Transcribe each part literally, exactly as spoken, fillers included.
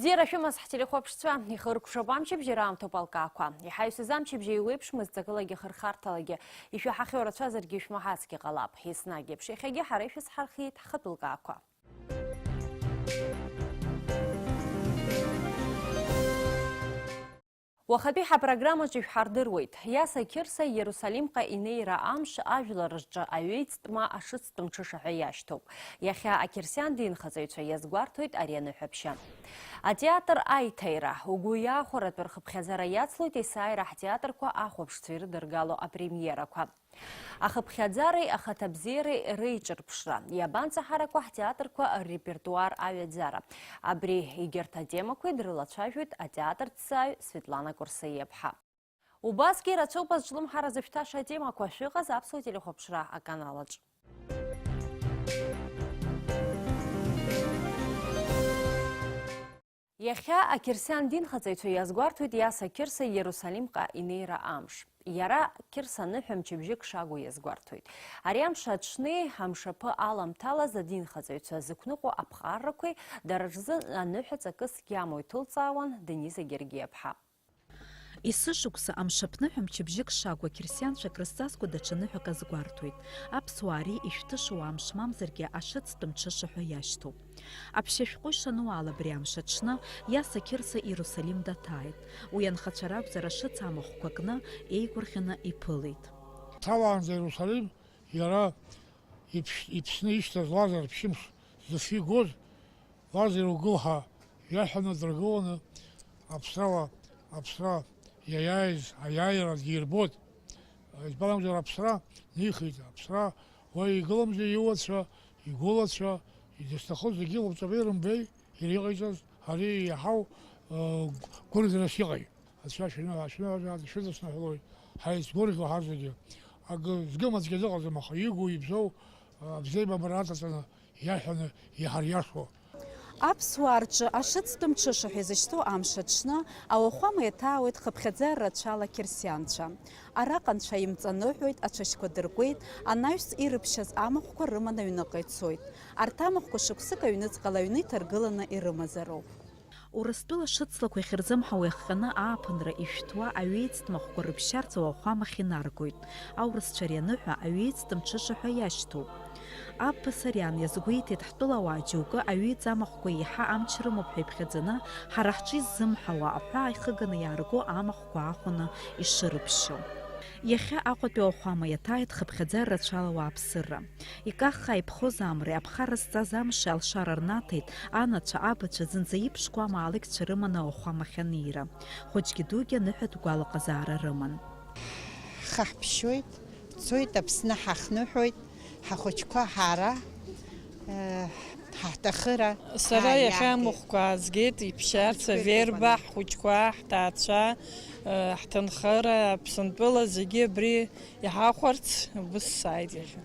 Бзиара шәымаз ҳтелехәаԥшцәа, ихыркәшап амчыбжь, ираамҭоуп алкаақәа. Иҳаҩсыз амчыбжь еиуеиԥшмызт ҵакылагьы хырхарҭалагьы, ишәаҳахьоу рацәазаргьы ишәмаҳацгьы ҟалап. Еснагь еиԥш, иахьагьы ҳара ишәызҳархиеит ҳхатәы лкаақәа. Уахатәи ҳапрограммаҿы ишәҳардыруеит. Иаса Қьырса Иерусалимҟа инеира амш ажәлар рҿы аҩеиҵтәма ашыцтә мҽыша ҳәа иашьҭоуп. Иахьа ақьырсиан динхаҵаҩцәа иазгәарҭоит ари аныҳәаԥшьа. Атеатр аиҭаира, угәы иахәаратәы рхыԥхьаӡара иацлоит есааира ҳтеатрқәа ахәаԥшцәа ирыдыргало апремиерақәа. Ахыԥхьаӡареи ахаҭабзиареи реиҿырԥшра, иабанӡаҳаракуа ҳтеатрқәа ррепертуар аҩаӡара, абри егьырҭ атемақәеи дрылацәажәоит атеатрҭҵааҩ Светлана Курсаиаԥҳа. Убасгьы ирацәоуп азҿлымҳара зышәҭаша атемақәа, шәыҟаз аԥсуа телехәаԥшра аканалаҿ. Иахьа ақьырсиан динхаҵаҩцәа иазгәарҭоит Иаса Қьырса Иерусалимҟа инеира амш. Иара Қьырса аныҳәа мчыбжьык шагу иазгәарҭоит. Ари амш аҽни амшаԥы аламҭалаз адинхаҵаҩцәа зықәныҟәо аԥҟарақәеи дара рзы аныҳәа ҵакыс иамоу иҭылҵаауан Дениза Гергиаԥҳа. Есышықәса амшаԥныҳәа мчыбжьык шагу ақьырсианцәа крызҵазкуа даҽа ныҳәак азгәарҭоит. Аԥсуаа ари ишәҭышоу амш мамзаргьы ашыцтә мҽыша ҳәа иашьҭоуп. Аԥшьа шәҟәы ишану ала абри амш аҽны Иаса Қьырса Иерусалим даҭааит. Уи анхацәа ракәзар, ашыц амахәқәа кны, еигәырӷьаны иԥылеит. Ҭалаанӡа Иерусалим иара иԥш-, иԥсны ишьҭаз Лазар ԥшьымш зыфҩы гоз, Лазар угыл ҳәа иаҳәаны дыргыланы, аԥсрала аԥсра иаиааиз аиааира дирбоит. Избан акәзар, аԥсра нихеит, аԥсра уа игыламзи иуацәа, игәылацәа, изышьҭахоз зегьы лабҿаба ирымбеи, иара иҟаиҵаз, ари иаҳау, э, гәырӷьарас иҟаи. Ацәа шәымҩа, шәымҩа шәыдысныҳәалоит, ҳаицгәырӷьо ҳар зегьы. Акы згым аӡәгьы дыҟаӡам, аха игу ибзоу, э, абзиабара аҵаҵаны иаҳәаны иҳариашо. Аԥсуаа рҿы ашыцтә мҽыша ҳәа изышьҭоу амш аҽны ауахәама иаҭаауеит хыԥхьаӡара рацәала ақьырсианцәа. Араҟа анцәа имҵаныҳәоит, ацәашьқәа дыркуеит, анаҩс ирыԥшьаз амахәқәа рыманы аҩныҟа ицоит. Арҭ амахәқәа шықәсык аҩныҵҟала аҩны иҭаргыланы ирымазароуп. Урыстәыла шыцлақәа иахьырзымҳауа иахҟьаны ааԥынра ишәҭуа аҩеицтә махәқәа рыԥшьарц ауахәамахь инаргоит. Аурысцәа ари аныҳәа аҩеицтә мҽыша ҳәа иашьҭоуп. Абба Сариан иазгәеиҭеит, ҳтәылауаа џьоукы аҩеиҵамахәқәа еиҳа амч рымоуп ҳәа иԥхьаӡаны, ҳара ҳҿы иззымҳауа аҳәаа ихыганы иаарго амахәқәа аахәаны ишырыԥшьо. Иахьа Аҟәатәи ауахәама иаҭааит хыԥхьаӡара рацәала ауааԥсыра. Икаххаа иԥхоз амреи аԥхара зҵаз амши алшара рнаҭеит, анацәа, абацәа, зынӡа иԥшқоу амаалықьцәа рыманы ауахәамахь анеира. Хәыҷгьы дугьы аныҳәатә гәалаҟазаара рыман. Ҳхы ҳԥшьоит, ҳцоит, Аԥсны ҳахныҳәоит, ҳахәыҷқәа ҳара, э, ҳаҭахыра. Сара иахьа ҳааиаҳгеит. Амахәқәа аазгеит, иԥшьарц, аверба, ҳхәыҷқәа, ҳҭаацәа, э, ҳҭынхара, Аԥсынтәыла зегьы абри иҳахәарц убыс сааит иахьа.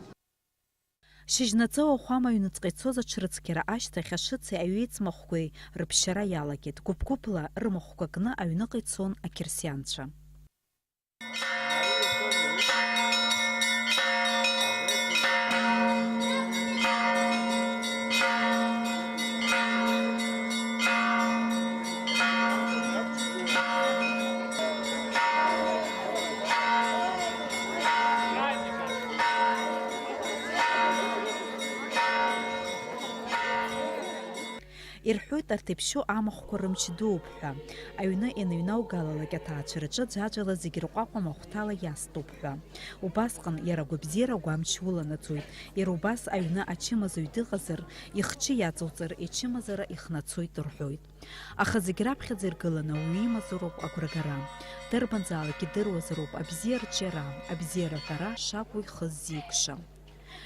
Шьыжьнаҵы ауахәама аҩныҵҟа ицоз аҽрыцқьара ашьҭахь ашыци аҩеиҵмахәқәеи рыԥшьара иалагеит. Гәыԥ-гәыԥла рымахәқәа кны аҩныҟа ицон ақьырсианцәа. Ирҳәоит арҭ иԥшьоу амахәқәа рымч дууп ҳәа. Аҩны ианыҩнаугалалак аҭаацәараҿы ӡәаӡәала зегь рҟәаҟәа махәҭала иастәуп ҳәа. Убасҟан иара агәабзиара агәамч уланаҵоит. Иара убас аҩны ачымазаҩ дыҟазар, ихчы иаҵоуҵар, ичымазара ихнацоит рҳәоит. Аха зегь раԥхьаӡа иргыланы ауаҩы имазароуп агәрагара. Дарбанзаалак идыруазароуп абзиа рҿиара, абзиара аҳәара шакәу ихы ззеиқәшам.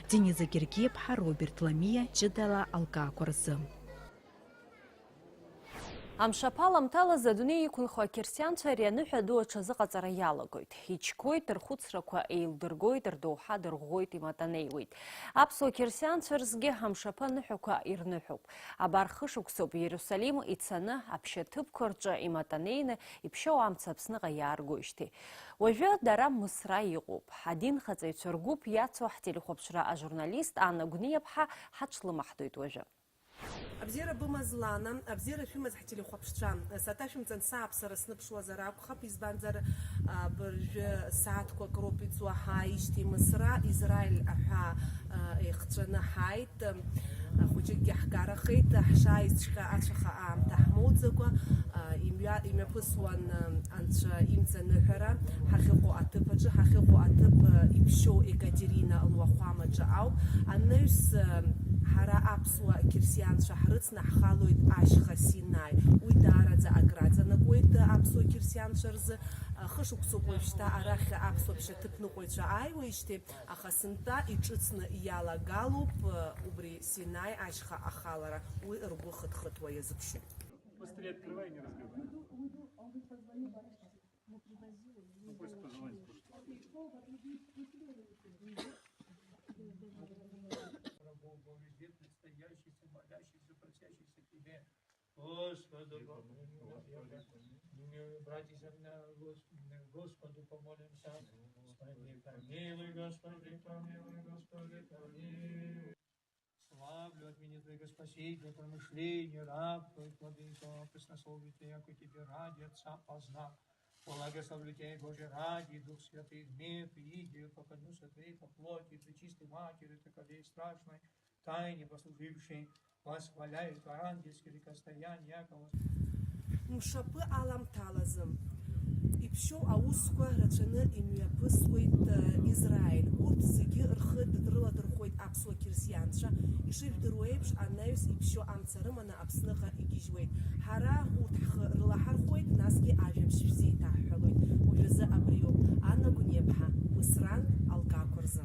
Дениза Гергиаԥҳа, Роберт Ламиа, ҷыдала алкаақәа рзы. Амшаԥы аламҭалаз адунеи иқәынхо ақьырсианцәа ари аныҳәа ду аҽазыҟаҵара иалагоит. Иџьгоит рхәыцрақәа, еилдыргоит, рдоуҳа дырӷәӷәоит, иматанеиуеит. Аԥсуа қьырсианцәа рзгьы амшаԥы аныҳәақәа ирныҳәоуп. Абар хышықәсоуп Иерусалим ицаны, аԥшьаҭыԥқәа рҿы иматанеины, иԥшьоу амца Аԥсныҟа иааргоижьҭеи. Уажәы дара Мысра иҟоуп. Адинхаҵаҩцәа ргәыԥ иацу ҳтелехәаԥшра ажурналист Анна Гәниаԥҳа ҳаҽлымаҳдоит уажәы. Абзиара бымаз, Лана, абзиара шәымаз ҳтелехәаԥшцәа. Саҭашәымҵан сааԥсара сныԥшуазар акәхап, избанзар, а, быржәы сааҭқәак роуп иҵуа ҳааижьҭеи Мысра, Израиль аҳәаа, а, еихҵәаны ҳааит. Ахәыҷыкгьы ҳгарахеит, ҳшааизҵәҟьа ацәаха аамҭа ҳмоуӡакәа, а, имҩа-, имҩаԥысуан, а, Анцәа имҵаныҳәара, ҳахьыҟоу аҭыԥ аҿы, ҳахьыҟоу аҭыԥ, а, иԥшьоу Екатерина луахәамаҿы ауп. Анаҩс, а, ҳара аԥсуа қьырсианцәа ҳрыцны ҳхалоит ашьха Синаи. Уи даараӡа акраҵанакуеит аԥсуа қьырсианцәа рзы. Хышықәсоуп уажәшьҭа арахь аԥсуа ԥшьаҭыԥныҟәаҩцәа ааиуеижьҭеи, аха сынтәа иҿыцны иалагалоуп, убри Синаи ашьха ахалара, уи ргәы хыҭхыҭуа иазыԥшуп. Быстрее открывай, не разговаривай. Ну, пусть позвонит, пусть. Богу везде предстоящийся, молящийся, просящийся к тебе. Господу, братья, Господу помолимся. Господи, помилуй, Господи, помилуй, Господи, помилуй. Славлю, отменит Твоего Спасителя, промышления, раб Твой, владыка, преснословие Твоя, яко Тебе ради Отца познал. Благословлю Тебя, Боже, ради Дух Святых, мир прииди, поклонюся Твоей по плоти, Пречистой Матери, Ты колей страшной, тайне послужившей, восхваляю Твои ангельские рукостояния, яко вос- Мшаԥы аламҭалазы. Иԥшьоу аусқәа рацәаны имҩаԥысуеит, э, Израиль. Урҭ зегьы рхы д-, рыладырхәоит аԥсуа қьырсианцәа. Ишыжәдыруа еиԥш, анаҩс иԥшьоу амца рыманы Аԥсныҟа игьежьуеит. Ҳара урҭ ҳхы рылаҳархәоит, насгьы ажәабжь шәзеиҭаҳҳәалоит. Уажәазы абриоуп, Анна Гәниаԥҳа, Мысран алкаақәа рзы.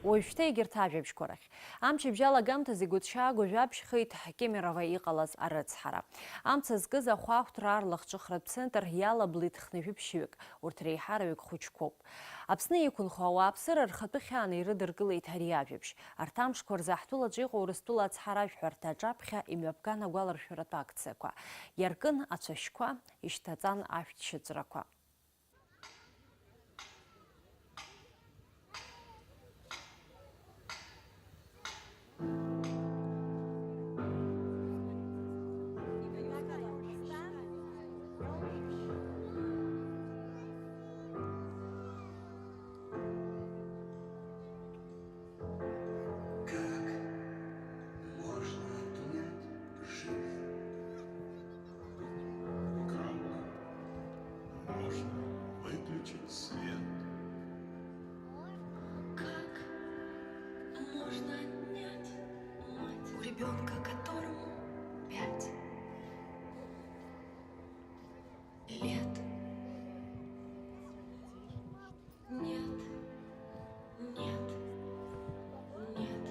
Уажәшьҭа егьырҭ ажәабжьқәа рахь. Амчыбжь алагамҭазы игәыҭшьаагоу жәабжьхеит Кемерово иҟалаз арыцҳара. Амца зкыз ахәаахәҭра аарлахҿыхратә центр иалаблит хнажәи ԥшьҩык, урҭ реиҳараҩык хәыҷқәоуп. Аԥсны иқәынхо ауааԥсыра рхатәы хьааны ирыдыркылеит ари ажәабжь. Арҭ амшқәа рзы ҳтәылаҿы иҟоу Урыстәыла ацҳаражәҳәарҭа аҿаԥхьа имҩаԥган агәаларшәаратә акциақәа. Иаркын ацәашьқәа, ишьҭаҵан ашәҭшьыҵәрақәа. Как можно отнять жизнь? Как можно выключить свет? Как можно отнять мать у ребёнка, которому пять лет? Нет, нет, нет.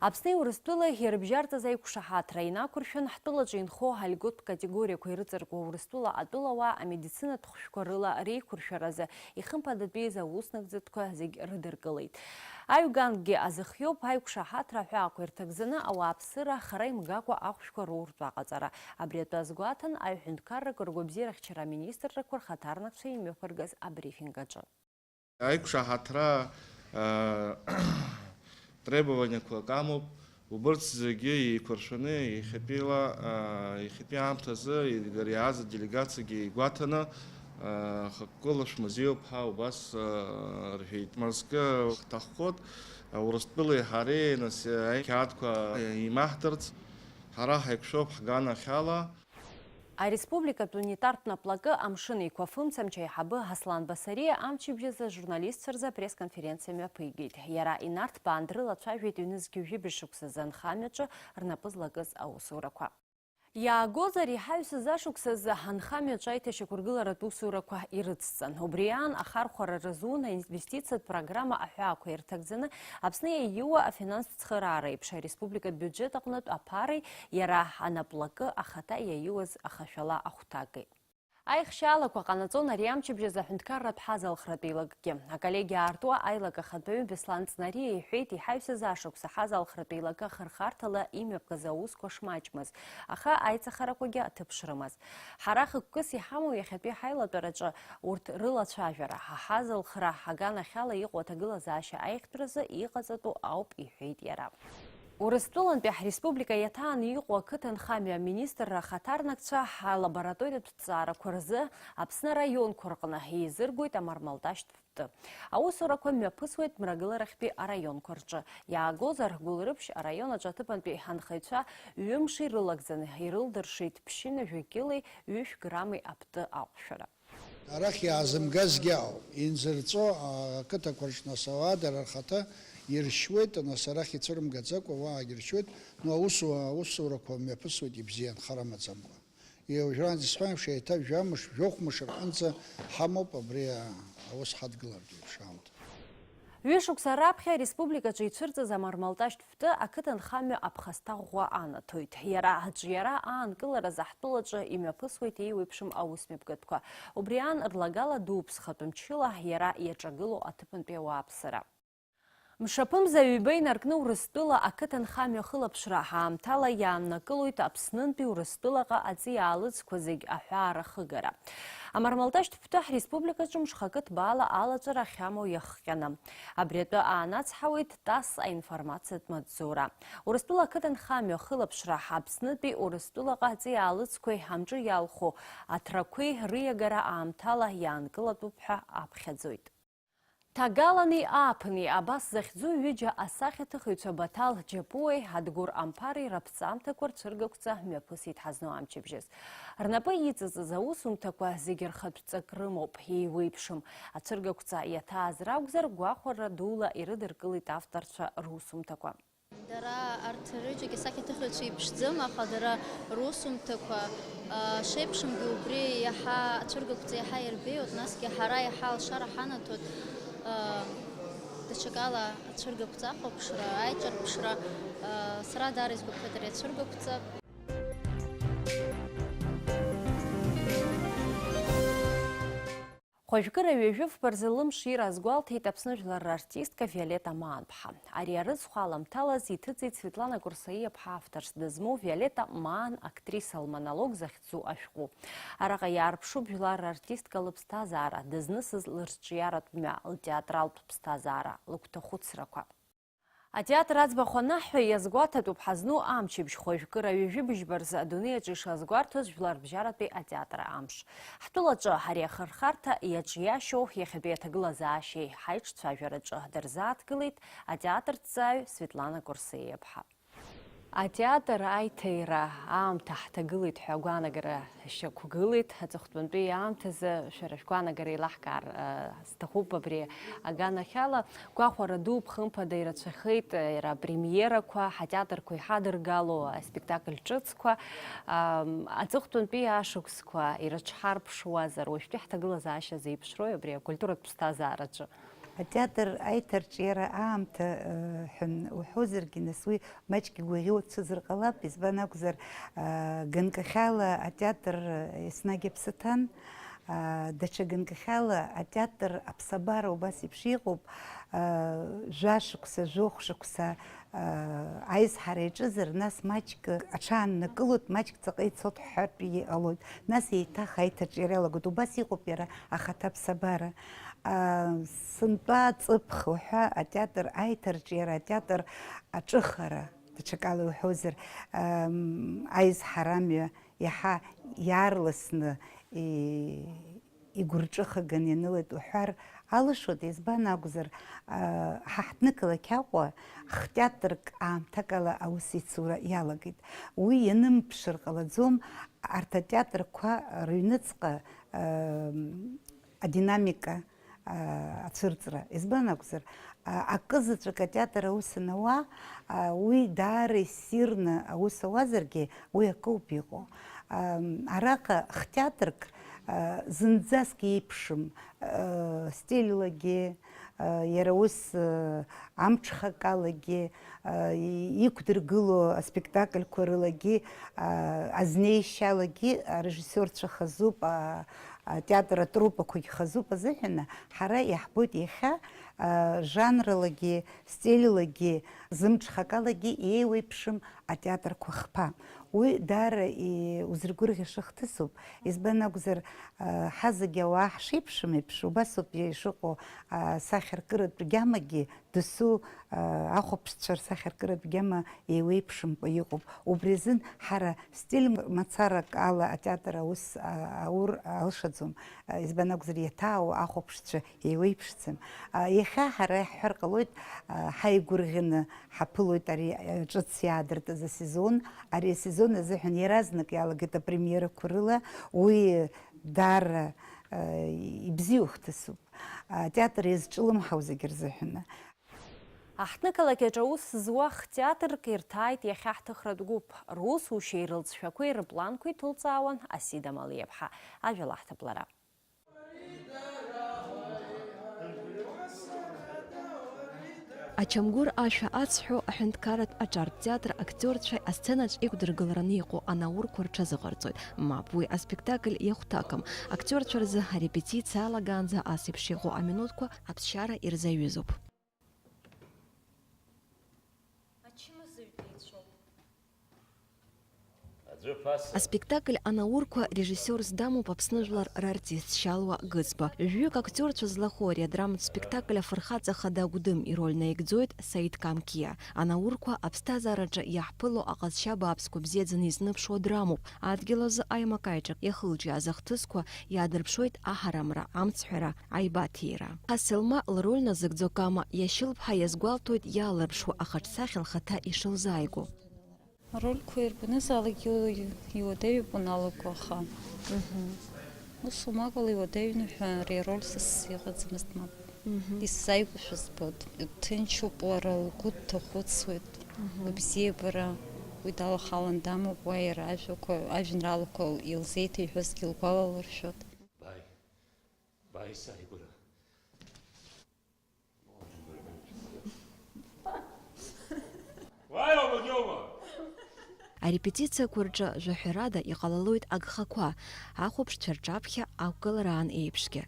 Аԥсни Урыстәылеи ирыбжьарҵаз аиқәшаҳаҭра инақәыршәан, ҳтәылаҿы инхо ҳалиготә категориақәа ирыҵаркуа Урыстәыла атәылауаа амедицинатә хәшәқәа рыла реиқәыршәаразы ихымԥадатәиз аус нагӡатәқәа зегь рыдыркылеит. Аҩганкгьы азыхиоуп аиқәшаҳаҭра аҳәаақәа ирҭагӡаны ауааԥсыра хара имгакәа ахәшәқәа роуртә аҟаҵара. Абри атәы азгәаҭан аҩҳәынҭқаррақәа ргәабзиарахьчара аминистррақәа рхаҭарнакцәа имҩаԥыргаз абрифинг аҿы. Аиқәшаҳаҭра, аа, требованиақәак амоуп, убырҭ зегьы еиқәыршәаны, иахьатәиала, аа, иахьатәи аамҭазы иааз аделегациагьы игәаҭаны, аа, хықәкыла шәмазеиуп ҳәа убас, аа, рҳәеит. Мызкы ҳҭаххоит, Урыстәылеи ҳареи, нас, аиқьаадқәа еимаҳдырц, ҳара ҳаиқәшәоуп ҳганахьала. Ареспубликатә унитартә наплакы Амшын Еиқәафымц амчаиҳабы Аслан Басариа амчыбжьазы ажурналистцәа рзы апресс-конференциа мҩаԥигеит. Иара инарҭбаан дрылацәажәеит ҩнызқьи жәибжь шықәсазы анхамҩаҿы рнапы злакыз аусурақәа. Иаагозар, иҳаҩсыз ашықәсазы анхамҩаҿы аиҭашьақәыргыларатә усурақәа ирыцҵан. Убри аан ахархәара рызун аинвестициатә программа аҳәаақәа ирҭагӡаны Аԥсны иаиуа афинанстә цхыраара еиԥш, ареспубликатә биуџьет аҟнытә аԥареи иара анаплакы ахаҭа иаиуаз ахашәала ахәҭаки. Аихшьаалақәа ҟанаҵон ари амчыбжь азы аҳәынҭқарратә ҳазалхратә еилакгьы. Аколлегиа аартуа аилак ахантәаҩы Беслан Ҵнариа иҳәеит, иҳаҩсыз ашықәса ҳазалхратә еилакы ахырхарҭала имҩаԥгаз аусқәа шмаҷмыз, аха аиҵахарақәагьы аҭыԥ шрымаз. Ҳара хықәкыс иҳамоу иахьатәи ҳаилатәараҿы урҭ рылацәажәара, ҳазалхра, аганахьала иҟоу аҭагылазаашьа аиӷьтәразы иҟаҵатәу ауп, иҳәеит иара. Урыстәылантәи ҳреспублика иаҭааны иҟоу ақыҭанхамҩа аминистрра ахаҭарнакцәа ҳлабораториатә ҭҵаарақәа рзы Аԥсны араионқәа рҟны еизыргоит амармалташьтә ԥты. Аусурақәа мҩаԥысуеит мрагыларахьтәи араионқәа рҿы. Иаагозар, Гәылрыԥшь араион аҿы аҭыԥантәи ҳанхаҩцәа ҩымш ирылагӡаны ирылдыршеит ԥшьынҩажәи килои ҩышә грамми аԥты аҟәшәара. Арахь иаазымгазгьы ауп, инзырҵәо ақыҭақәа рҿы, нас, ауаа дара рхаҭа иршьуеит, нас, арахь ицәырымгаӡакәа уаагьы ршьуеит, ну, аусу-, аусурақәа мҩаԥысуеит ибзиан, хара амаӡамкәа. Уажәраанӡа исҳәан еиԥш, еиҭа жәамш, жәохә мыш рҟынӡа ҳамоуп абри, а, аус ҳадгылартә еиԥш аамҭа. Ҩышықәса раԥхьа ареспубликаҿы ицәырҵыз амармалташьтә ԥты ақыҭанхамҩа аԥхасҭа ӷәӷәа анаҭоит. Иара аҿиара аанкыларазы ҳтәылаҿы имҩаԥысуеит еиуеиԥшым аусмҩаԥгатәқәа. Убри аан, рлагала дуԥсхатә мчыла иара иаҿагылоу аҭыԥантәи ауааԥсыра. Мшаԥымза ҩба инаркны Урыстәыла ақыҭанхамҩа ахылаԥшра аамҭала иааннакылоит Аԥснынтәи Урыстәылаҟа аҵиаалыҵқәа зегь аҳәаа рахыгара. Амармалташьтә ԥты ҳреспубликаҿы мшхакы ҭбаала алаҵәара ахьамоу иахҟьаны. Абри атәы аанацҳауеит ТАСС аинформациатә маҵзура. Урыстәыла ақыҭанхамҩа ахылаԥшра Аԥснытәи Урыстәылаҟа аҵиаалыҵқәеи амҿы иалху аҭрақәеи рыиагара аамҭала иаанкылатәуп ҳәа аԥхьаӡоит. Ҭагалани ааԥыни абас захьӡу ҩыџьа асахьаҭыхыҩцәа Баҭал Џьапуеи Адгәыр Амԥари раԥҵамҭақәа рцәыргақәҵа мҩаԥысит ҳазну амчыбжьаз. Рнапы иҵыҵыз аусумҭақәа зегьы рхатә ҵак рымоуп, еиуеиԥшым. Ацәыргақәҵа иаҭааз ракәзар, гәахәара дула ирыдыркылеит авторцәа русумҭақәа. Дара арҭ рыџьагьы асахьаҭыхыҩцәа иԥшӡам, аха дара русумҭақәа, а, шеиԥшымгьы убри иаҳа ацәыргақәҵа иаҳа ирбеиоит, насгьы ҳара иаҳа алшара ҳанаҭоит, а, даҽакала ацәыргақәҵа ахәаԥшра, аиҿарԥшра, а, сара даара исгәаԥхеит ари ацәыргақәҵа. Хәажәкыра ҩажәи фба рзы лымшира азгәалҭеит Аԥсны жәлар рартистка Виолетта Маанԥҳа. Ари арыцхә аламҭалаз иҭыҵит Светлана Курсаиаԥҳа авторс дызмоу Виолетта Маан актриса лмонолог захьӡу ашәҟәы. Араҟа иаарԥшуп жәлар рартистка лыԥсҭазаара, дызнысыз лырҿиаратә мҩа, лтеатралтә ԥсҭазаара, лыгәҭахәыцрақәа. Атеатр аӡбахә анаҳҳәа, иазгәаҭатәуп ҳазну амчыбжь, хәажәкыра ҩажәи быжьба рзы адунеи аҿы ишазгәарҭоз Жәларбжьаратәи атеатр амш. Ҳтәылаҿы ари ахырхарҭа иаҿиашьоу иахьатәи аҭагылазаашьеи ҳаиҿцәажәараҿы дырзааҭгылеит атеатрҭҵааҩ Светлана Курсеиаԥҳа. Атеатр аиҭаира аамҭа ҳҭагылеит ҳәа агәаанагара шьақәгылеит. Аҵыхәтәантәи аамҭазы шәара шәгәаанагара еилаҳкаар, э, сҭахуп абри аганахьала. Гәахәара дууп, хымԥада, ирацәахеит, э, иара апремиерақәа, ҳатеатрқәа иҳадыргало аспектакль ҿыцқәа. Ам, аҵыхәтәантәи ашықәсқәа ирыҽҳарԥшуазар, уажәтәи ҳҭагылазаашьа зеиԥшрои абри акультуратә ԥсҭазаараҿы? Атеатр аиҭарҿиара аамҭа, э, ҳәа уҳәозаргьы, нас уи маҷк игәаӷьуа дцозар ҟалап, избан акәзар, э, ганкахьала атеатр, э, еснагь аԥсы ҭан, э, даҽа ганкахьала атеатр аԥсабара убас еиԥш иҟоуп, э, жәа шықәса, жәохә шықәса, э, аизҳара иаҿызар, нас маҷк аҽааннакылоит, маҷк ҵаҟа ицоит ҳҳәартә иҟалоит, нас еиҭах аиҭарҿиара иалагоит, убас иҟоуп иара ахаҭа аԥсабара. А, сынтәа ҵыԥх уҳәа атеатр аиҭарҿиара, атеатр аҿыхара, даҽакала иуҳәозар, ам, аизҳара амҩа иаҳа иаарласны и-, игәырҿыхаган ианылеит уҳәар алшоит, избан акәзар, а, ҳа ҳҭнықалақь Аҟәа хтеатрк аамҭакала аус ицура иалагеит. Уи ианымԥшыр ҟалаӡом, арҭ атеатрқәа рыҩныҵҟа, ам, адинамика, а, ацәырҵра. Избан акәзар, а, акы заҵәык атеатр аус анауа, а, уи даара иссирны аус ауазаргьы, уи акоуп иҟоу. Ам, араҟа хтеатрк, а, зынӡаск еиԥшым, а, стильлагьы, Иара ус, амҽхакалагьы, иқәдыргыло аспектакльқәа рылагьы, азнеишьалагьы арежиссиорцәа хазуп, атеатр атруппақәагь хазуп азыҳәан, ҳара иаҳбоит иахьа, жанралагьы, стильлагьы, зымҽхакалагьы еиуеиԥшым атеатрқәа хԥа. Уи даара и-, узыргәырӷьаша хҭысуп. Избан акәзар, а, ҳазегьы ауаа ҳшеиԥшым еиԥш, убасоуп ишыҟоу, а, асахьаркыратә гьамагьы дасу, а, ахәаԥшцәа рсахьаркыратә гьама еиуеиԥшымкәа иҟоуп. Убри азын ҳара стиль мацарак ала атеатр аус, а, аур алшаӡом. А, избан акәзар, иаҭаау ахәаԥшцәа еиуеиԥшӡам. А, иахьа ҳара иаҳҳәар ҟалоит, а, ҳаигәырӷьаны ҳаԥылоит ари, а, ҿыц иаадыртыз асезон. Ари асезон азыҳәан иаразнак иалагеит апремиерақәа рыла. Уи даара, а, ибзиоу хҭысуп. Атеатр иазҿлымҳау зегьы рзыҳәаны. Аҳҭнықалақь аҿы аус зуа хтеатрк ирҭааит иахьа ҳҭыхратә гәыԥ. Русушьеи рылҵшәақәеи рыпланқәа иҭылҵаауан Асида Малиаԥҳа. Ажәа лаҳҭап лара. Ачамгәыр ашәа ацҳәо аҳәынҭқарратә аҿартә театр актиорцәа асценаҿ иқәдыргылараны иҟоу анаурқәа рҽазыҟарҵоит. Мап, уи аспектакль иахәҭакым. Актиорцәа рзы арепетициа алагаанӡа ас еиԥш иҟоу аминуҭқәа аԥсшьара ирзаҩызоуп. Ачымазаҩ деицәоуп. Аспектакль анаурқәа режиссиорс дамоуп Аԥсны жәлар рартист Шьалуа Гыцба. Жәҩык актиорцәа злахәу ари адраматә спектакль афырхаҵа хада Гәдым ироль наигӡоит Саид Камқьиа. Анаурқәа аԥсҭазаараҿы иаҳԥыло аҟазшьа бааԥсқәа бзиаӡаны изныԥшуа драмоуп. Адгьыл азы аимак-аиҿак иахылҿиааз ахҭысқәа иаадырԥшуеит аҳарамра, амцҳәара, аибаҭира. Ҳасилма лроль назыгӡо Кама Иашьылԥҳа иазгәалҭоит иаалырԥшуа ахаҿсахьа лхаҭа ишылзааигәоу. Арольқәа ирбанызаалак иу-, иуадаҩуп уаналаго, аха ус умакәла иуадаҩны ҳәа ари ароль са сзы иҟаӡамызт, мап. Исзааигәоушәа збоит. Ҭынчуп лара, лгәы дҭахәыцуеит, лыбзиабара. Уи далахалан дамоуп, уа иара ажәақәа, ажәеинраалақәа илзеиҭеиҳәозгьы лгәалалыршәоит. Бааи, бааи, сааигәара. Уаи, обагьоума! Арепетициақәа рҿы жәаҳәарада иҟалалоит агхақәа, ахәаԥшцәа рҿаԥхьа ақәгылараан еиԥшгьы.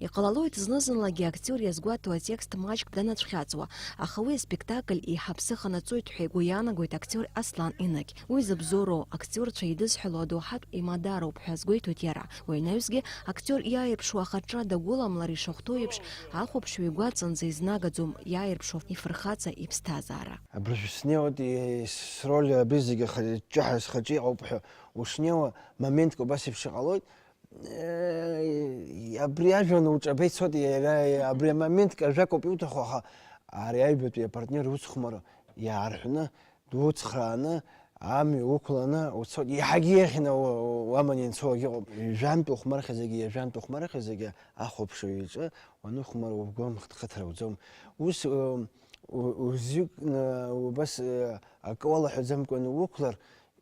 Иҟалалоит зны-зынлагьы актиор иазгәаҭо атекст маҷк данацәхьаҵуа, аха уи аспектакль еиҳа ԥсыханаҵоит ҳәа игәы иаанагоит актиор Аслан Инагь. Уи зыбзоуроу, актиорцәа еидызҳәало адоуҳатә имадароуп ҳәа азгәеиҭоит иара. Уи анаҩсгьы актиор иааирԥшуа ахаҿра дагәыламлар ишахәҭоу еиԥш, ахәаԥшҩы игәаҵанӡа изнагаӡом иааирԥшуа ифырхаҵа иԥсҭазаара. Абыржә снеиуеит, и-, сроль абри зегьы ха-, ҷаҳа схаҿы иҟоуп ҳәа ушнеиуа, моментк убас еиԥш иҟалоит. Е, абри ажәҩан уҿаба ицоит, иара, абри амоментк ажәакоуп иуҭаху, аха ари аҩбатәи апартнер уцхәмар иаарҳәны, дуцхрааны, амҩа уқәланы уцоит, иаҳагьы иахьына у-, уаман ианцо агьыҟоуп. Жәантә ухәмархьазаргьы, иажәантә ухәмархьазаргьы, ахәаԥшыҩ иҿы уанухәмар угәы хыҭра уӡом. Ус, у-, у-, узҩыкны убас, э, акы уалаҳәаӡамкәаны уқәлар,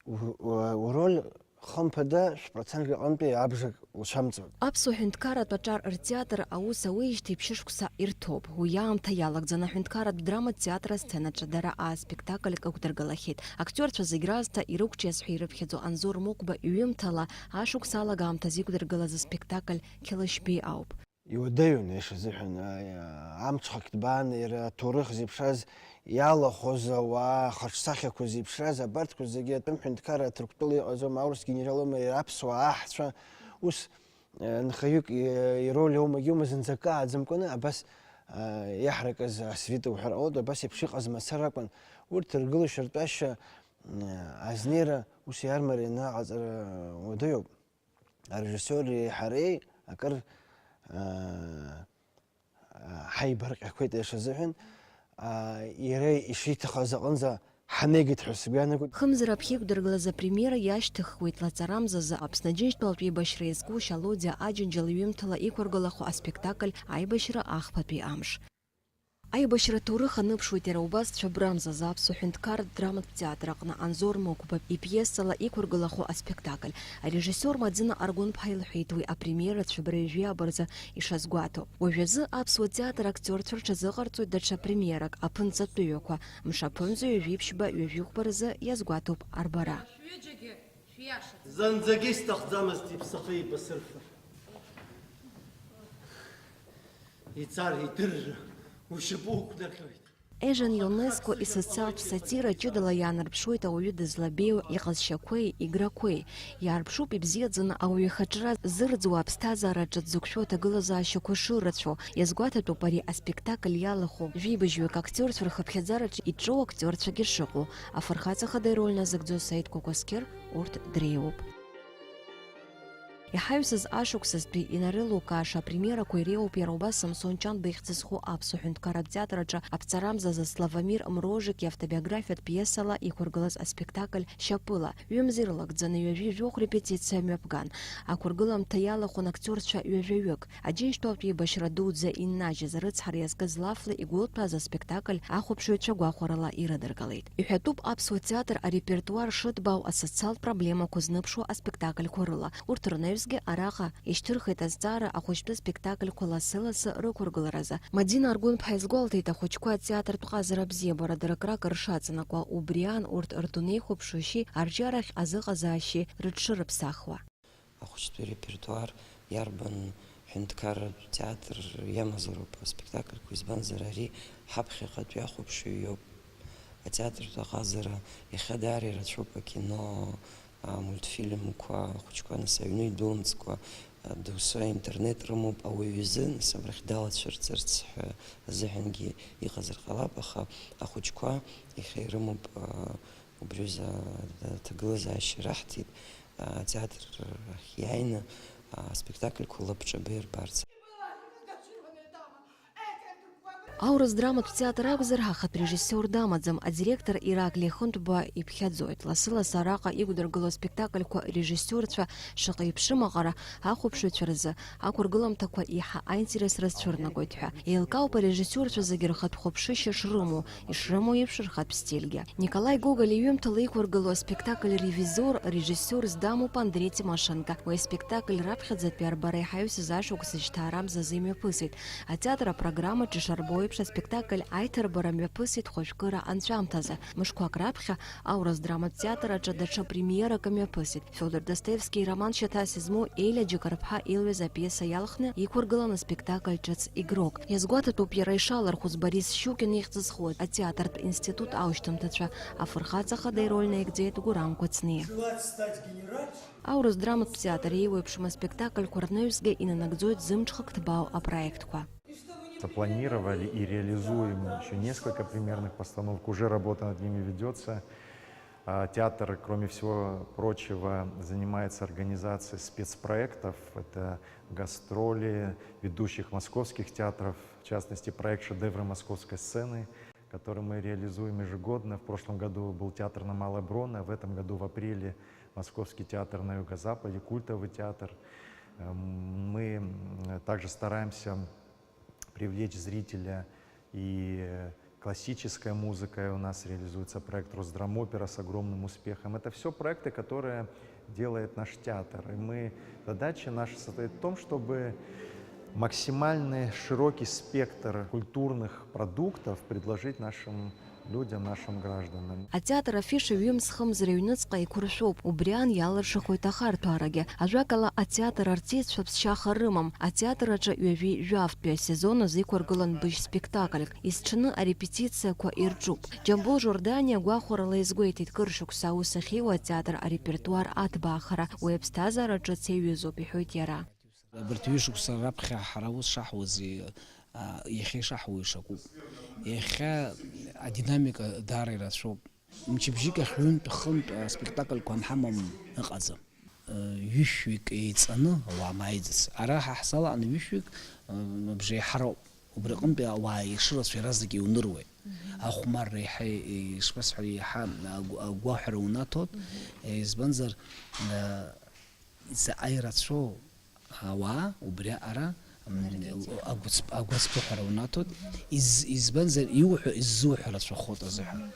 у-, у-, уроль хымԥада шә-процентк аҟынтәи абжак уцәамҵуеит. Аԥсуа ҳәынҭқарратә аҿар ртеатр аус ауеижьҭеи ԥшьышықәса ирҭоуп. Уи аамҭа иалагӡаны аҳәынҭқарратә драматә театр асценаҿы дара аа спектакльк ықәдыргылахьеит. Актиорцәа зегь раасҭа ирықәҿиаз ҳәа ирыԥхьаӡо Анзор Мықәба иҩымҭала ашықәс алагамҭазы иқәдыргылаз аспектакль Қьалышьбеи ауп. Иуадаҩын, аиашазыҳәан, аи-, амҽхак ҭбаан, иара аҭоурых зеиԥшраз иалахәыз ауаа, хаҿсахьақәа зеиԥшраз, абарҭқәа зегьы атәым ҳәынҭқарра Ҭырқәтәыла иҟазоума, аурыс генералума, иара аԥсуаа аҳцәа, ус, э, нхаҩык, э, ироль аума, иума, зынӡа акы ааӡамкәаны, абас, э, иаҳракыз асвита уҳәар ҟалоит, абас еиԥш иҟаз мацара акәын. Урҭ ргылашьа-ртәашьа, э, азнеира, ус иармарианы аҟаҵара уадаҩуп. Арежиссиори ҳареи акыр, аа, ҳаибарҟьақәеит, аиаша азыҳәан, аа, иара ишиҭахыз аҟынӡа ҳанеигеит ҳәа сгәы иаанагоит. Хымзар аԥхьа иқәдыргылаз апремиера иашьҭыхуеит лаҵарамзазы Аԥсны Аџьынџьтәылатә еибашьра иазку Шьалодиа Аџьынџьал иҩымҭала иқәыргылахо аспектакль Аибашьра ахԥатәи амш. Аибашьра аҭоурых аныԥшуеит иара убас Цәыбрамзазы аԥсуа ҳәынҭқарратә драматә театр аҟны Анзор Мықәба ипиесала иқәыргылахо аспектакль. Арежиссиор Мадина Аргәынԥҳа илҳәеит уи апремиера Цәыбра ҩажәи ааба рзы ишазгәаҭо. Уажәазы аԥсуа театр актиорцәа рҽазыҟарҵоит даҽа премиерак, аԥынҵатәыҩақәа, мшаԥынҵа ҩажәи ԥшьба ҩажәи хәба рзы иазгәаҭоуп арбара. Шәҩыџьагьы шәиашаӡам. Зынӡагьы исҭахӡамызт иԥсахы еибасырфар. Ицар идырра ушьапы уқәнаҟьоит. Ежен Ионеско исоциалтә сатира ҷыдала иаанарԥшуеит ауаҩы дызлабеиоу иҟазшьақәеи играқәеи. Иаарԥшуп ибзиаӡаны ауаҩы ихаҿра зырӡуа аԥсҭазаараҿы дзықәшәо аҭагылазаашьақәа шырацәоу. Иазгәаҭатәуп ари аспектакль иалахәу жәибжьҩык актиорцәа рхыԥхьаӡараҿы иҿоу актиорцәагьы шыҟоу. Афырхаҵа хада ироль назыгӡо Саид Кәакәасқьыр урҭ дреиуоуп. Иҳаҩсыз ашықәсазтәи инарылукааша апремиерақәа иреиуоуп иара убас Самсон Ҷанба ихьӡ зху аԥсуа ҳәынҭқарратә театр аҿы аԥҵарамзазы Славомир Мрожик иавтобиографиатә пиесала иқәыргылаз аспектакль Шьапыла. Ҩымзи рылагӡаны ҩажәи жәохә репетициа мҩаԥган. Ақәыргыламҭа иалахәын актиорцәа ҩажәаҩык. Аџьынџьтәылатә еибашьра дуӡӡа иннажьыз, арыцҳара иазкыз Лафла игәылтәаз аспектакль ахәаԥшыҩцәа гәахәарала ирыдыркылеит. Иҳәатәуп аԥсуа театр арепертуар шыҭбаау асоциалтә проблемақәа зныԥшуа аспектакльқәа рыла. Урҭ рнаҩсгьы араҟа ишьҭырхит азҵаара ахәыҷтәы спектакльқәа лассы-лассы рықәыргыларазы. Мадина Аргәынԥҳа изгәалҭеит, ахәыҷқәа атеатртә ҟазара абзиабара дара крак ршаҵанакуа, убри аан урҭ рдунеихәаԥшышьеи арҿиарахь азыҟазаашьеи рыҽшырыԥсахуа. Ахәыҷтәы репертуар иарбан ҳәынҭқарратә театр иамазароуп аспектакльқәа, избанзар, ари ҳаԥхьаҟатәи ахәаԥшыҩ иоуп. Атеатртә аҟазара иахьа даара ирацәоуп, акино, амультфильмқәа, ахәыҷқәа нас аҩны идәылымҵкәа, доусы аинтернет рымоуп, ауаҩы изы нас абрахь далацәырҵырц ҳәа азыҳәангьы иҟазар ҟалап, аха ахәыҷқәа иахьа ирымоуп, а, убри азы аҭагылазаашьа раҳҭеит, атеатр ахь иааины, аспектакльқәа лабҿаба ирбарц. Аурыс драматә театр акәзар, ҳа хатә режиссиор дамаӡам, адиректор Ираклиа Хынтәба иԥхьаӡоит. Лассы-лассы араҟа иқәдыргыло аспектакльқәа режиссиорцәа шаҟа иԥшым аҟара ахәаԥшыҩцәа рзы ақәыргыламҭақәа еиҳа аинтерес рызцәырнагоит ҳәа. Еилкаауп арежиссиорцәа зегьы рхатә хәаԥшышьа шрымоу, ишрымоу еиԥш рхатә стильгьы. Николаи Гоголь иҩымҭала иқәыргыло аспектакль Ревизор режиссиор здамуп Андреи Тимошенко. Уи аспектакль раԥхьаӡатәи арбара иҳаҩсыз ашықәс зышьҭаарамзазы имҩаԥысит. Атеатр апрограммаҿы ишарбо еиԥш, аспектакль аиҭарбара мҩаԥысит хәажәкыра анҵәамҭазы. Мышқәак раԥхьа аурыс драматә театр аҿы даҽа премиерак мҩаԥысит. Фиодор Достоевски ироман шьаҭас измоу Елиа Џьакарԥҳа илҩыз апиеса иалхны иқәыргылан аспектакль ҿыц Игрок. Иазгәаҭатәуп иара ишалархәыз Борис Щукин ихьӡ зху атеатртә институт аушьҭымҭацәа, афырхаҵа хада ироль наигӡеит Гурам Кәыҵниа. Желать стать генеральшем? Аурыс драматә театр еиуеиԥшым аспектакльқәа рнаҩсгьы инанагӡоит зымҽхак ҭбаау апроектқәа. Запланировали и реализуем еще несколько премьерных постановок, уже работа над ними ведется. А, театр, кроме всего прочего, занимается организацией спецпроектов. Это гастроли ведущих московских театров, в частности, проект «Шедевры московской сцены», который мы реализуем ежегодно. В прошлом году был театр на Малой Бронной, а в этом году в апреле Московский театр на Юго-Западе, культовый театр. Эм, мы, м, также стараемся привлечь зрителя, и классическая музыка у нас реализуется, проект «Росдрамопера» с огромным успехом. Это все проекты, которые делает наш театр. И мы, задача наша состоит в том, чтобы максимальный широкий спектр культурных продуктов предложить нашим людям, нашим гражданам. Атеатр афиша ҩымз-хымз рыҩныҵҟа еиқәыршәоуп, убри аан иалыршахоит ахарҭәаарагьы. Ажәакала, атеатр артистцәа ԥсшьаха рымам. Атеатр аҿы ҩажәи жәафтәи асезон азы иқәыргылан быжь спектакльк. Есҽны арепетициақәа ирҿуп. Џьамбул Жорданиа гәахәарала иазгәеиҭеит, кыр шықәса аус ахьиуа атеатр арепертуар аҭбаахара, уи аԥсҭазаара ҿыц иаҩызоуп, иҳәоит иара. Абарҭ ҩышықәса раԥхьа ҳара аус шаҳуаз, а, иахьа ишаҳуа ишакәуп. Иахьа адинамика даара ирацәоуп. Мчыбжьык ахь ҩынтә-хынтә аспектакльқәа анҳамам ыҟаӡам. Ҩышәҩык еиҵаны ауаа мааиӡац. Ара ҳа ҳзал аҟны ҩышәҩык, м, абжеиҳароуп. Убри аҟынтәи ауаа ишырацәоу иаразнак иуныруеит. Мгм. Ахәмарра еиҳа, ишԥасҳәари, еиҳа агә-, агәаҳәара унаҭоит. Мгм. Избанзар, а, заҟа ирацәоу ауаа убри аҟара Агәыцп-, агәацԥыҳәара унаҭоит, из-, избанзар, иуҳәо, иззуҳәо рацәахоит азыҳәан.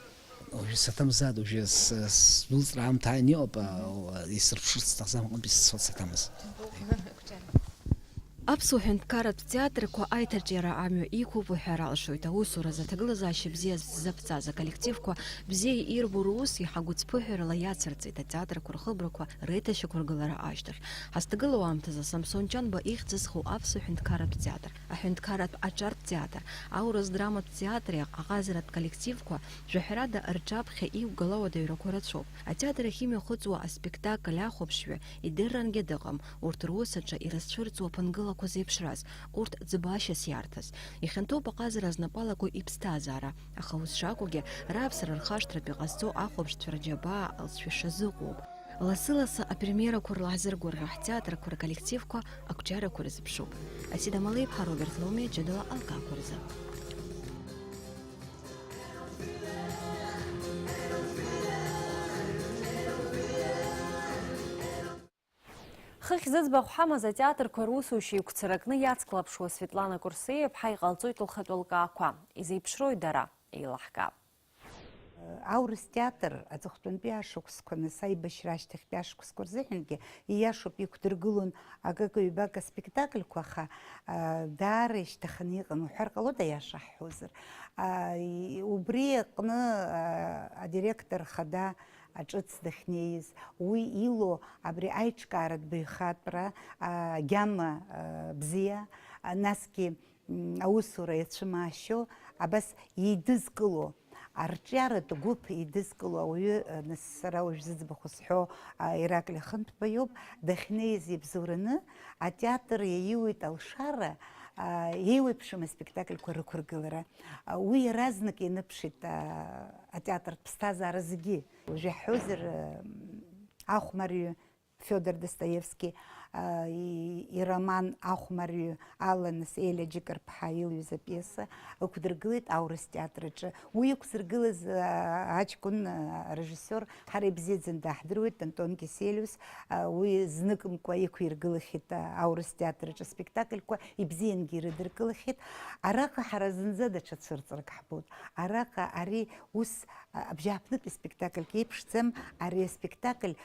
Уажәы саҭамзааит, уажәы с-, сдәылҵра аамҭа ааины иҟоуп, а, исырԥшырц сҭахӡам, аҟынтәи сцоит саҭамыз. Аԥсуа ҳәынҭқарратә театрқәа аиҭаҿиара амҩа иқәуп уҳәар алшоит, аусуразы аҭагылазаашьа бзиа ззаԥҵаз аколлективқәа бзиа ирбо рус иаҳа гәыцԥыҳәарала иацырҵеит атеатрқәа рхыбрақәа реиҭашьақәыргылара ашьҭахь. Ҳазҭагылоу аамҭазы Самсон Ҷанба ихьӡ зху аԥсуа ҳәынҭқарратә театр, аҳәынҭқарратә аҿартә театр, аурыс драматә театри аҟазаратә коллективқәа, жәаҳәарада, рҿаԥхьа иқәгылоу адаҩрақәа рацәоуп. Атеатр ахь имҩахыҵуа аспектакль ахәаԥшҩы идыррангьы дыҟам, урҭ рус аҿы ирызцәырҵуа ԥынгылақәа зеиԥшраз, урҭ ӡбашьас иарҭаз. Ихьанҭоуп аҟазара знапы алаку иԥсҭазаара, аха ус шакәугьы, раԥсра рхашҭратә иҟазҵо ахәаԥшцәа рџьабаа алҵшәа шазыҟоуп. Лассы-лассы апремиерақәа рла ҳзыргәырӷьо ҳтеатрқәа рколлективқәа ақәҿиарақәа рзыԥшуп. Асида Малеиԥҳа, Роберт Лоумиа, ҷыдала алкаақәа рзы. Хыхь зыӡбахә ҳамаз атеатрқәа русушьа игәцаракны иацклаԥшуа Светлана Курсеиаԥҳа иҟалҵоит лхатәы лкаақәа. Изеиԥшрои дара? Еилаҳкаап. Аурыс театр аҵыхәтәантәи ашықәсқәа, нас аибашьра ашьҭахьтәи ашықәсқәа рзыҳәангьы, ииашоуп, иқәдыргылон акык-ҩбак аспектакльқәа, аха, а, даара ишьҭаханы иҟан, уҳәар ҟалоит, аиаша ҳҳәозар. А, и-, убри аҟны, а, адиректор хада аҿыц дахьнеиз, уи илоу абри аиҿкааратә баҩхатәра, а, агьама, а, бзиа, а, насгьы, м, аусура иацәымаашьо, абас еидызкыло, арҿиаратә гәыԥ еидызкыло ауаҩы, а, нас сара уажә зыӡбахә сҳәо, а, Ираклиа Хынҭба иоуп, дахьнеиз ибзоураны, атеатр иаиуеит алшара, а, еиуеиԥшым аспектакльқәа рықәыргылара. А, уи иаразнак ианыԥшит, а, атеатртә ԥсҭазаара зегьы. Уажә иаҳҳәозар, м, ахәмарҩы Фиодор Достоевски, а, и-, ироман Ахәмарҩы ала, нас, Елиа Џьыкырԥҳа илҩыз апиеса ықәдыргылеит аурыс театр аҿы. Уи иқәзыргылаз, а, аҷкәын, а, арежиссиор, ҳара ибзиаӡаны даҳдыруеит, Антон Киселиус, а, уи зныкымкәа иқәиргылахьеит, а, аурыс театр аҿы аспектакльқәа ибзиангьы ирыдыркылахьеит. Араҟа ҳара зынӡа даҽа цәырҵрак ҳбоит. Араҟа ари ус, а, абжьааԥнытә спектакльк еиԥшӡам, ари аспектакль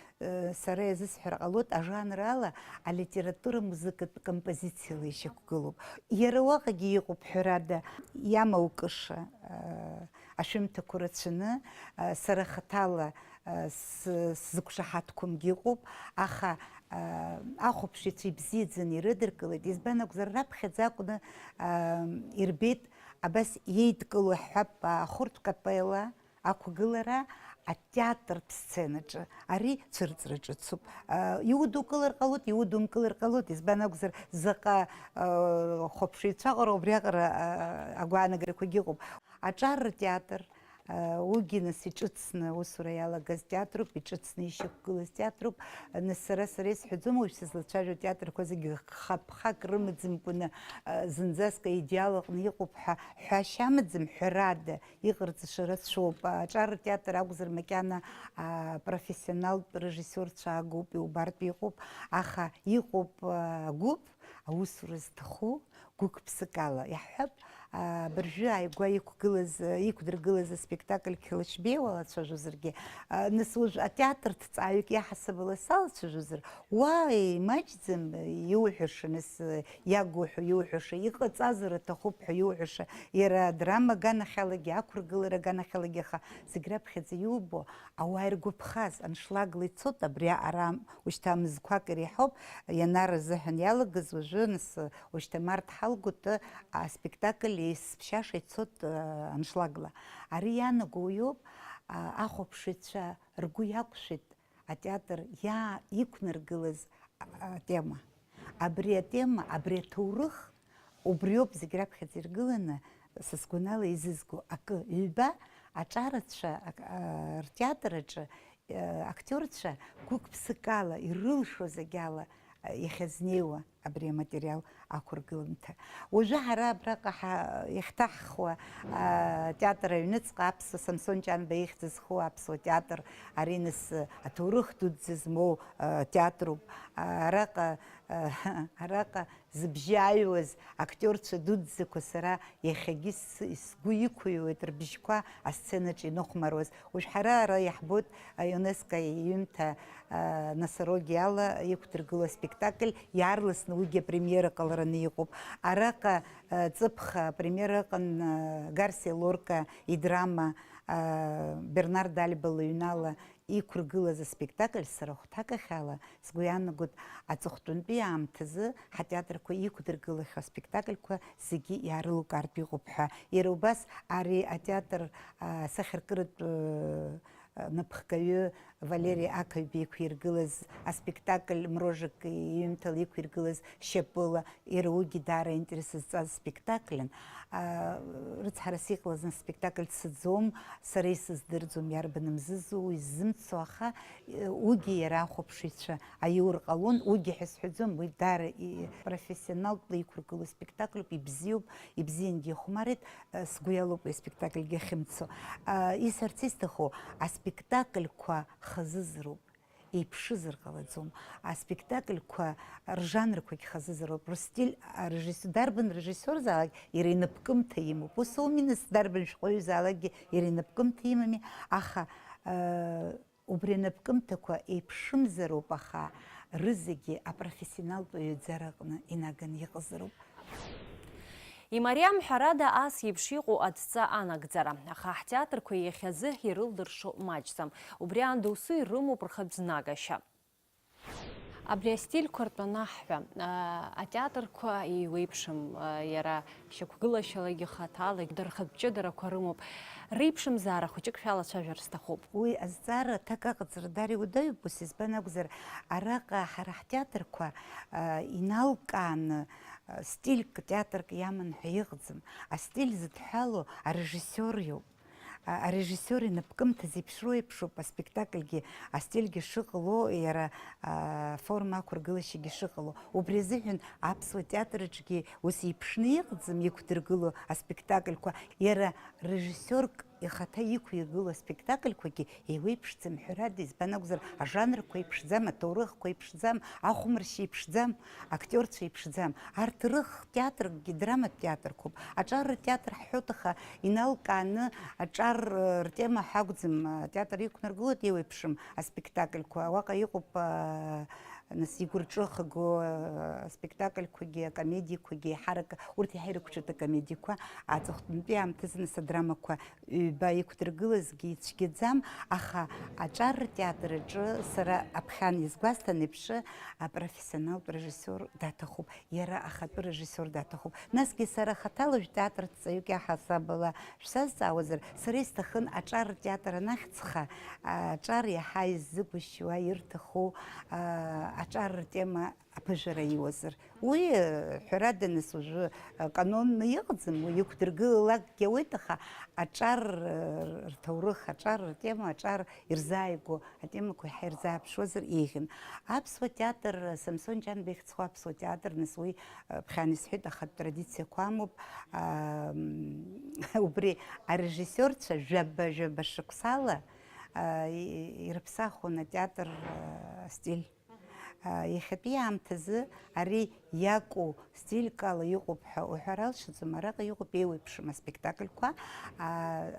Сара иазысҳәар ҟалоит, ажанр ала алитература музыкатә композициала ишьақәгылоуп. Иара уаҟагьы иҟоуп, ҳәарада, иамоу кыша, ашәымҭақәа рацәаны, сара хаҭала сзықәшаҳаҭқәамгьы ыҟоуп, аха ахәаԥшыҩцәа ибзиаӡаны ирыдыркылеит, избан акәзар, раԥхьаӡа акәны ирбеит, абас иеидкылоу, ҳҳәап, ахәырҭ капелла, ақәгылара атеатртә сценаҿы ари цәырҵра ҿыцуп. Иудукылар ҟалоит, иудумкылар ҟалоит, избан акәзар, заҟа хәаԥшыҩцәаҟара убриаҟара агәаанагарақәагьы ыҟоуп. Аҿар ртеатр, уигьы нас иҿыцны аусура иалагаз театруп, иҿыцны ишьақәгылаз театруп. Нас сара, сара исҳәаӡом, уажә сызлацәажәо атеатрқәа зегьы хапхак рымаӡамкәаны, зынӡаск аидеал аҟны иҟоуп ҳәа ҳәашьа амаӡам, ҳәарада, иҟарҵаша рацәоуп. Аҿар ртеатр акәзар, макьана, а, профессионалтә режиссиорцәа агәоуп, иубартә иҟоуп, аха иҟоуп, а, гәыԥ, аусура зҭаху, гәык-ԥсык ала. Иаҳҳәап, а, абыржәы ааигәа иқәгылаз, иқәдыргылаз аспектакль Қьылашьбеи уалацәажәозаргьы, а, нас уажә атеатр ҭҵааҩык иаҳасабала салацәажәозар, уа, имаҷӡам, иуҳәаша, нас, иагуҳәо, иуҳәаша, иҟаҵазар аҭахуп ҳәа иуҳәаша, иара адрама аганахьалагьы, ақәыргылара аганахьалагьы, аха зегь раԥхьаӡа иубо, ауаа иргәаԥхаз аншлагла ицоит, абри ара ушьҭа мызқәак иреиҳауп, ианар азыҳәан иалагаз уажәы, нас, ушьҭа март ҳалгоит, аспектакль есԥшьаша ицоит, аншлагла. Ари иаанаго уиоуп, ахәаԥшыҩцәа ргәы иақәшәеит атеатр иаа-, иқәнаргылаз атема. Абри атема, абри аҭоурых, убриоуп зегь раԥхьаӡа иргыланы, са сгәанала, изызго акы, ҩба аҿарацәа, ак-, а, ртеатр аҿы, а, актиорцәа гәык-ԥсыкала, ирылшо зегь ала, а, иахьазнеиуа. абри аматериал ақәыргыламҭа. Уажәы ҳара абраҟа ҳа-, иахьҭаҳхуа, а, театр аҩныҵҟа аԥсуа Самсон Ҷанба ихьӡ зху аԥсуа театр, ари нас, а, аҭоурых дуӡӡа змоу, а, театруп. А, араҟа, а, араҟа зыбжьы ааҩуаз актиорцәа дуӡӡақәа сара иахьагьы с-, сгәы иқәыҩуеит рбжьқәа асценаҿ иныхәмаруаз. Уажә ҳара ара иаҳбоит, а, ЮНЕСКО иҩымҭа, а, носороги ала иқәдыргыло аспектакль, иаарласны уигьы апремиера ҟалараны иҟоуп. Араҟа, а, ҵыԥх апремиера ыҟан, а, Гарсиа Лорка идрама, а, Бернард Альба лыҩнала иқәыргылаз аспектакль сара хәҭакахьала, сгәы иаанагоит, аҵыхәтәантәи аамҭазы ҳатеатрқәа иқәдыргылахьоу аспектакльқәа зегьы иаарылукаартә иҟоуп ҳәа. Иара убас ари атеатр, а, асахьаркыратә, э, напхгаҩы Валери Ақаҩба иқәиргылаз аспектакль, Мрожек иҩымҭала иқәиргылаз Шьапыла, иара уигьы даара аинтерес зҵаз спектакльын. А, рыцҳарас иҟалаз аспектакль дсыӡом, сара исыздырӡом, иарбан мзызу, исзымцо, аха, э, уигьы иара ахәаԥшыҩцәа аиур ҟалон, уигьы ҳәа сҳәаӡом, уи даара и-, профессионалтәла иқәыргылоу спектакльуп, ибзиоуп, ибзиангьы ихәмарит, э, сгәы иалоуп уи аспектакльгьы ахьымцо. А, исҳәарц исҭаху, аспектакльқәа хазызроуп. Еиԥшызар ҟалаӡом. Аспектакльқәа ржанрқәагь хазызароуп, рыстиль, арежиссиор, дарбан режиссиорзаалак иара инапкымҭа имоуп. Ус ауми, нас, дарбан шәҟәаҩызаалакгьы иара инапкымҭа имами, аха, э, убри анапкымҭақәа еиԥшымзароуп, аха рызегьы апрофессионалтә ҩаӡараҟны инаганы иҟазароуп. Имариам, ҳәарада, ас еиԥш иҟоу адҵа анагӡара, аха ҳтеатрқәа иахьазы ирылдыршо маҷӡам. Убри аан досу ирымоуп рхатә знагашьа. Абри астильқәа ртәы анаҳҳәа, а, атеатрқәа еиуеиԥшым, а, иара шьақәгылашьалагьы хаҭалагьы дара рхатә ҷыдарақәа рымоуп. Реиԥшымзаара хәыҷык шәалацәажәар сҭахуп. Уи азҵаара аҭак аҟаҵара даара иуадаҩуп, ус избан акәзар, араҟа ҳара ҳтеатрқәа, а, иналкааны, а, стильк театрк иаман ҳәа иҟаӡам. Астиль зыдҳәалоу арежиссиор иоуп. А, арежиссиор инапкымҭа зеиԥшроу еиԥшуп аспектакльгьы, астильгьы шыҟало, иара, а, аформа ақәыргылашьагьы шыҟало. Убри азыҳәан аԥсуа театр аҿгьы ус еиԥшны иҟаӡам иқәдыргыло аспектакльқәа. Иара режиссиорк ихаҭа иқәиргыло аспектакльқәагьы еиуеиԥшӡам, ҳәарада, избан акәзар, ажанрқәа еиԥшӡам, аҭоурыхқәа еиԥшӡам, ахәмаршьа еиԥшӡам, актиорцәа еиԥшӡам. Арҭ рых театркгьы драматә театрқәоуп. Аҿар ртеатр ҳҳәоит, аха иналкааны аҿар, э, ртема ҳәа акәӡам, атеатр иқәнаргылоит еиуеиԥшым аспектакльқәа. Уаҟа иҟоуп, э, нас, игәырҿыхго, э, аспектакльқәагьы, акомедиақәагьы, еиҳарак урҭ иаҳа ирықәҿиоит акомедиақәа, аҵыхәтәантәи аамҭазы, нас, адрамақәа ҩба иқәдыргылазгьы ицәгьаӡам, аха аҿар ртеатр аҿы сара аԥхьан изгәасҭан еиԥш, апрофессионалтә режиссиор даҭахуп. Иара ахатәы режиссиор даҭахуп. Насгьы сара хаҭала жәтеатр ҵаҩык иаҳасабала шәсазҵаауазар, сара исҭахын аҿар ртеатр анахьӡха, аҿар иаҳа иззыгәышьуа, ирҭаху, а, аҿар ртема аԥыжәара иуазар. Уи, э, ҳәарада, нас, уажәы, э, канонны иҟаӡам, уи иқәдыргылалакгьы ауеит, аха аҿар, э, рҭоурых, аҿар ртема, аҿар ирзааигәоу атемақәа иаҳа ирзааԥшуазар еиӷьын. Аԥсуа театр, Самсон Ҷанба ихьӡ зху аԥсуа театр, нас, уи, э, ԥхьан исҳәеит, ахатә традициақәа амоуп. Ам, убри арежиссиорцәа жәаба-жәаба шықәсала, а, и-, ирыԥсахуан атеатр, а, астиль. А, иахьатәи аамҭазы ари иакәу стильк ала иҟоуп ҳәа уҳәар алшаӡом, араҟа иҟоуп еиуеиԥшым аспектакльқәа, а,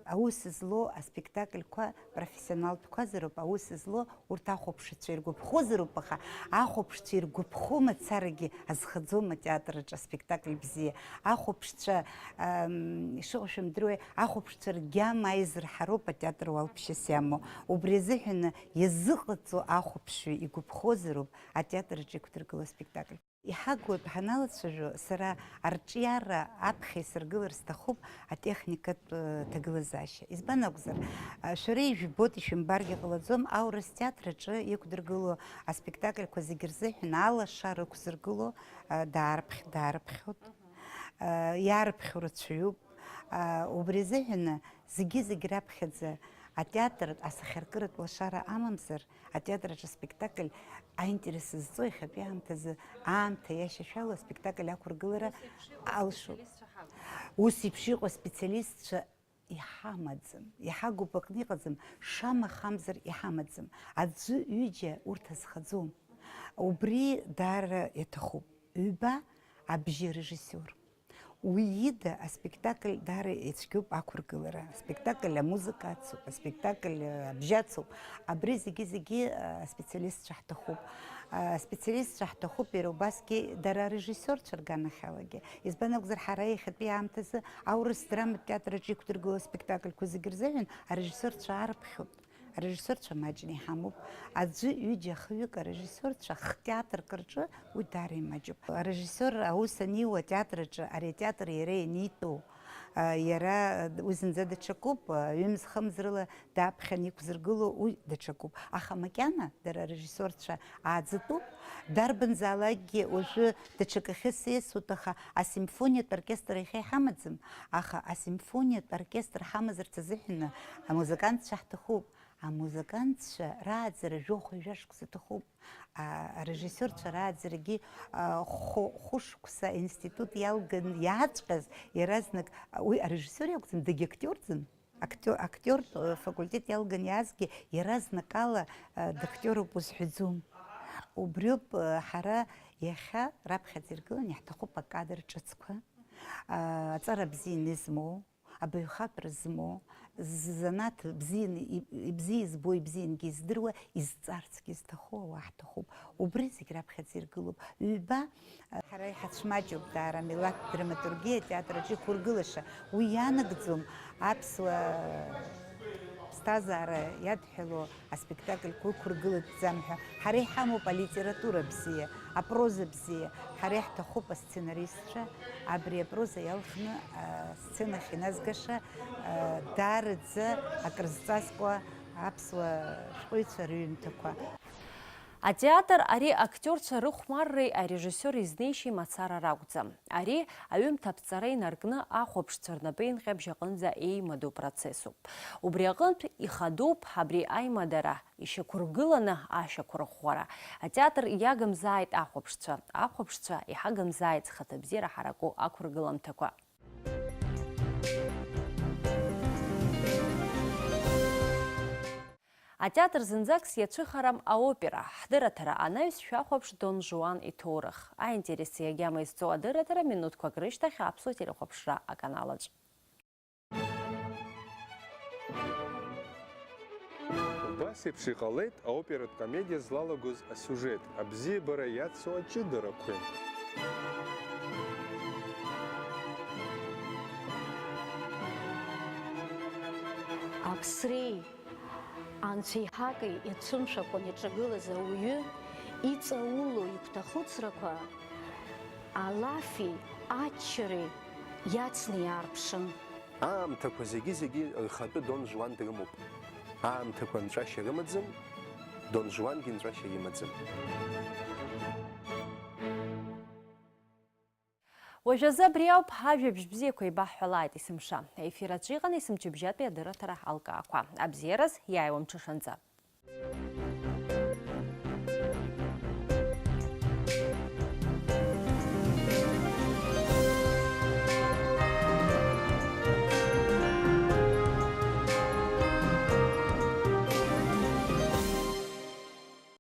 аус злоу аспектакльқәа профессионалтәқәазароуп, аус злоу урҭ ахәаԥшцәа иргәаԥхозароуп, аха ахәаԥшцәа иргәаԥхо мацарагьы азхаӡом атеатр аҿы аспектакль бзиа. Ахәаԥшцәа, ам, ишыҟоу шәымдыруеи, ахәаԥшцәа ргьама аизырҳароуп атеатр уалԥшьас иамоу. Убри азыҳәаны иазыҟаҵо ахәаԥшҩы игәаԥхозароуп атеатр аҿы иқәдыргыло аспектакль. Иҳагу атәы ҳаналацәажәо, сара арҿиара аԥхьа исыргылар сҭахуп атехникатә, э, ҭагылазаашьа. Избан акәзар, э, шәара ижәбоит, ишәымбаргьы ҟалаӡом, аурыс театр аҿы иқәдыргыло аспектакльқәа зегьы рзыҳәан алашара ықәзыргыло, э, даарԥх-, даарыԥхьоит. Э, иаарыԥхьо рацәаҩуп. Э, убри азыҳәаны зегьы-зегь раԥхьаӡа, атеатр асахьаркыратә лашара амамзар, атеатр аҿы аспектакль аинтерес зҵо иахьатәи аамҭазы, аамҭа иашьашәало аспектакль ақәыргылара алшоит. Ус еиԥш иҟоу аспециалистцәа иҳамаӡам, иҳагуп аҟны иҟаӡам, шамахамзар иҳамаӡам. Аӡәы ҩыџьа урҭ азхаӡом. Убри даара иаҭахуп. Ҩба абжьы арежиссиор. Уи ида аспектакль даара ицәгьоуп ақәыргылара. Аспектакль амузыка ацуп, аспектакль, э, абжьы ацуп. Абри зегьы-зегьы, э, аспециалистцәа ҳҭахуп. Э, аспециалистцәа ҳҭахуп иара убасгьы дара арежиссиорцәа рганахьалагьы. Избан акәзар, ҳара иахьатәи аамҭазы аурыс драматә театр аҿы иқәдыргылоу аспектакльқәа зегьы рзыҳәан арежиссиорцәа арԥхьоит. Арежиссиорцәа маҷны иҳамоуп. Аӡәы, ҩыџьа, хҩык арежиссиорцәа хтеатрк рҿы уи даара имаҷуп. Арежиссиор аус аниуа атеатр аҿы, ари атеатр иара ианитәу, а, иара, а, уи зынӡа даҽакуп, а, ҩымз-хымз рыла дааԥхьан иқәзыргыло уи даҽакуп. Аха макьана дара арежиссиорцәа ааӡатәуп. Дарбанзаалакгьы уажәы даҽакахьы сеисуеит, аха асимфониатә оркестр иахьа иҳамаӡам, аха асимфониатә оркестр ҳамазарц азыҳәаны амузыкантцәа ҳҭахуп. Амузыкантцәа рааӡара жәохә-ҩажәа шықәса ҭахуп. А, арежиссиорцәа рааӡарагьы, а, хәы-, хәышықәса аинститут иалган иааҵәҟьаз иаразнак, а, уи арежиссиор иакәӡам, дагьактиорӡам. Актио-, актиортә, э, факультет иалган иаазгьы иаразнакала, э, дактиоруп узҳәаӡом. Убриоуп, э, ҳара иахьа раԥхьаӡа иргыланы иаҳҭахуп акадр ҿыцқәа, а, аҵара бзианы измоу, абаҩхатәра змоу, ззанааҭ бзианы, иб-, ибзиа избо, ибзиангьы издыруа, изҵаарцгьы зҭаху ауаа ҳҭахуп. Убри зегь раԥхьаӡа иргылоуп. Ҩба, ҳара иҳацәмаҷуп даара амилаҭтә драматургиа атеатр аҿы иқәыргылаша. Уи иаанагӡом аԥсуа ԥсҭазаара иадҳәало аспектакльқәа ықәыргылатәӡам ҳәа. Ҳара иҳамоуп алитература бзиа, апроза бзиа. Ҳара иаҳҭахуп асценаристцәа, абри апроза иалхны, а, асценахь иназгаша, а, даараӡа акрызҵазкуа аԥсуа шәҟәыҩҩцәа рыҩымҭақәа. Атеатр ари актиорцәа рыхәмарреи арежиссиор изнеишьеи мацара ракәӡам. Ари аҩымҭа аԥҵара инаркны ахәаԥшцәа рнапы инҟьабжь аҟынӡа еимадоу процессуп. Убри аҟынтә ихадоуп абри аимадара, ишьақәыргыланы ашьақәырӷәӷәара. Атеатр иагымзааит ахәаԥшцәа, ахәаԥшцәа иҳагымзааит зхаҭабзиара ҳараку ақәыргыламҭақәа. Атеатр зынӡак сиацәыхарам аопера. Ҳдырраҭара анаҩс шәахәаԥш Дон Жуан иҭоурых. Аинтерес иагьама изҵоу адырраҭара минуҭқәак рышьҭахь аԥсуа телехәаԥшра аканалаҿ. Убас еиԥш иҟалеит аоператә комедиа злалагоз асиужет, абзиабара иацу аҷыдарақәеи. Аԥсреи анцәеиҳаки ицәымшәакәан иҿагылаз ауаҩы иҵаулоу игәҭахәыцрақәа алафи аччареи иацны иаарԥшын. Аамҭақәа зегьы-зегьы рхатәы Дон Жуан дрымоуп. Аамҭақәа нҵәашьа рымаӡам, Дон Жуангьы нҵәашьа имаӡам. Уажәазы абри ауп, ажәабжь бзиақәа еибаҳҳәалааит есымша. Аефир аҿы иҟан есымчыбжьатәи адырраҭара алкаақәа. Абзиараз, иааиуа мҽышанӡа.